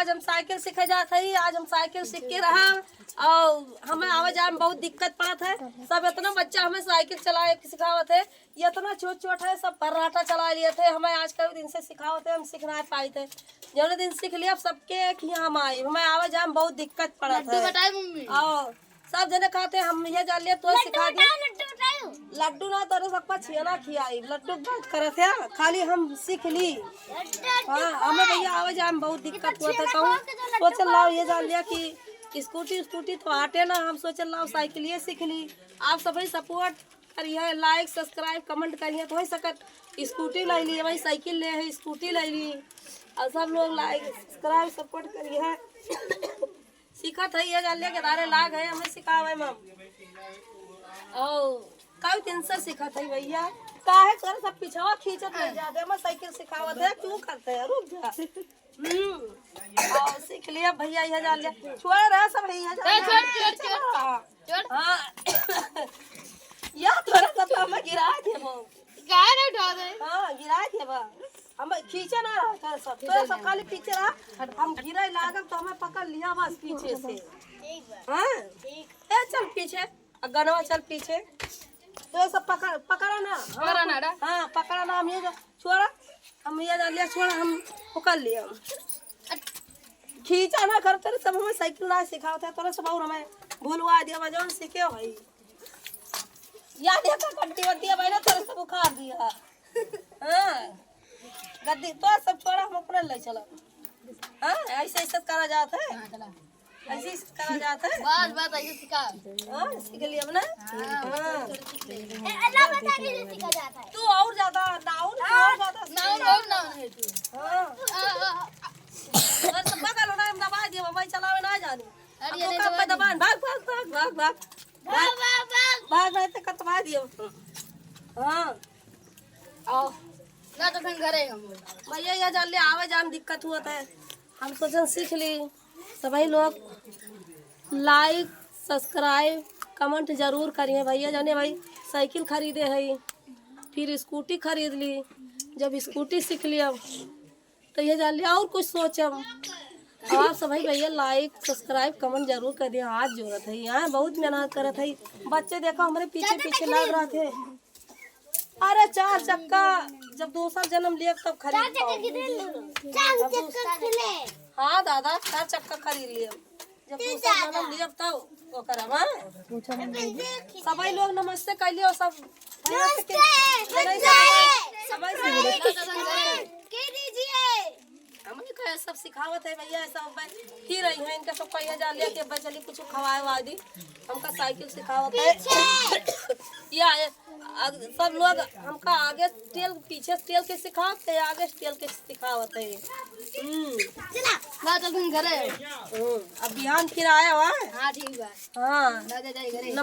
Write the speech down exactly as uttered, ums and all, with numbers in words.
हम साइकिल सीखे जात हई, आज हम साइकिल सीख के रहा और हमें आवे जाए में बहुत दिक्कत पड़त है। सब इतना बच्चा हमें साइकिल चलाए के सिखावत है, ये इतना छोट छोट है, सब फर्राटा चला लिए थे। हमें आज कई दिन से सिखावत है, हम सीख ना पाए थे। जौने दिन सीख लिया, अब सबके एक ही हम आए, हमें आवे जाए में बहुत दिक्कत पड़त लड्डू है। बताए मम्मी। और सब जने कहते हम ये जान लिया, तो लड्डू सिखा दे। बताओ, लड्डू बताओ। लड्डू ना, तोरे सबका छियाना खियाई, लड्डू की बात करत है, खाली हम सीख ली। लड्डू हाँ, हमें भैया आवे जाए में बहुत दिक्कत होत है, तो हम सोचल लाओ ये जान लिया कि स्कूटी स्कूटी तो आटे ना, हम सोचल लाओ साइकिल ये सीख ली। आप सभी सपोर्ट करिए, लाइक सब्सक्राइब कमेंट करिए, तो हो सकत स्कूटी ले ली, वही साइकिल ले है, स्कूटी ले ली। और सब लोग लाइक सब्सक्राइब सपोर्ट करिए। सीखत है ये जान लिया के दारे लाग है, हमें सिखावे में। ओ, कई दिन से सीखत है भैया। काहे तोरे सब पिछवा खींचत रह जाते, हमें साइकिल सिखावत है, क्यों करते हैं, रुक जा। हम्म, और सीख लिया भैया, ये जान लिया। छोड़ रहे सब, ये जान ए, लिया। छोड़, छोड़, छोड़। हाँ। छोड़। हाँ। या तोरा सब तो हमें गिरा देबो। काहे ना उठा दे? हाँ, गिरा देबा। हम खींचे ना रहा तोरा सब, तोरा सब खाली पीछे रहा। हम गिरे लागब तो हमें पकड़ लिया बस पीछे से। ठीक बा। हाँ? ठीक। ए, चल पीछे, आ गनवा चल पीछे। तो ये सब पकड़, पकड़ा ना। हाँ, पकड़ा ना, डा। हाँ, पकड़ा ना, हम ये जो, छोड़ा, हम ये जान लिया, छोड़ा, हम पकड़ लिया। खींचा ना कर, तोरे सब हमें साइकिल ना सिखावत है, तोरे सब और हमें भूलवा दिया, बा जौन सीखे भाई। या देखा, गड्डी वड्डी है भाई ना, तोरे सब उखाड़ दिया। हाँ, गड्डी तो सब छोड़ा, हम अपने ले चला। हाँ, ऐसे, ऐसे करा जात है। हाँ, चला। ऐसे, ऐसे करा जात है। बस, बस, ऐसे सिखा। हाँ, सीख लिया अब ना? हाँ, हाँ। बस, थोड़ी, थोड़ी सीख ले। ए, अल्लाह बता के सीखा जाता है। तू और ज्यादा, नाउन, तू और ज्यादा नाउन, सीख। और नाउन है तू। हाँ। हाँ, हाँ, हाँ। बस, बगल होना, हम दबा दिए, भाई चलावे ना जाने। अरे, अब अरे, ओकर दबा पे दबा, दिए। भाग, भाग, भाग, भाग, भाग। भाग, भाग, भाग। भाग, भाग, तो कतवा दिए। हाँ। आओ। ना तो फिर घरे हम। भैया, ये जान ले, आवे जान दिक्कत हुआ था। हम सोचन सीख ली। सभी लोग लाइक, सब्सक्राइब, कमेंट जरूर करिए भैया। जाने भाई, साइकिल खरीदे है, फिर स्कूटी खरीद ली। जब स्कूटी सीख लिया, तो ये जान लिया और कुछ सोचब। आप सभी भैया लाइक, सब्सक्राइब, कमेंट जरूर कर दिया। हाथ जोड़त है, यहाँ बहुत मेहनत करत है। बच्चे देखो हमरे पीछे पीछे लाग रहा थे। अरे चार चक्का जब दूसर जन्म लियब तब खरीद पाओ। चार चक्का खरीद ले। हाँ दादा, चार चक्का खरीद लियब। जब तीन दूसर चार जन्म लियब तब ओकर, हाँ? सबै लोग नमस्ते कर लियो, सब भैया से के-, नमस्ते, नमस्ते। सबै से के दीजिए। हमनी का सब सिखावत है भैया, सब अब ही रही है, इनका सब पहिया जान लिया कि अब चली कुछ खवाए वाए दी। हमका साइकिल सिखावत है। पीछे। या, या, आग-, सब लोग हमका आगे टेल, पीछे टेल के सिखावत है, आगे टेल के सिखावत है। हम्म। चला। ना तो तुम घरे। हम्म, अब बिहान फिर आया हुआ है। हाँ, ठीक बा। हाँ। ना जा, जा, घरे।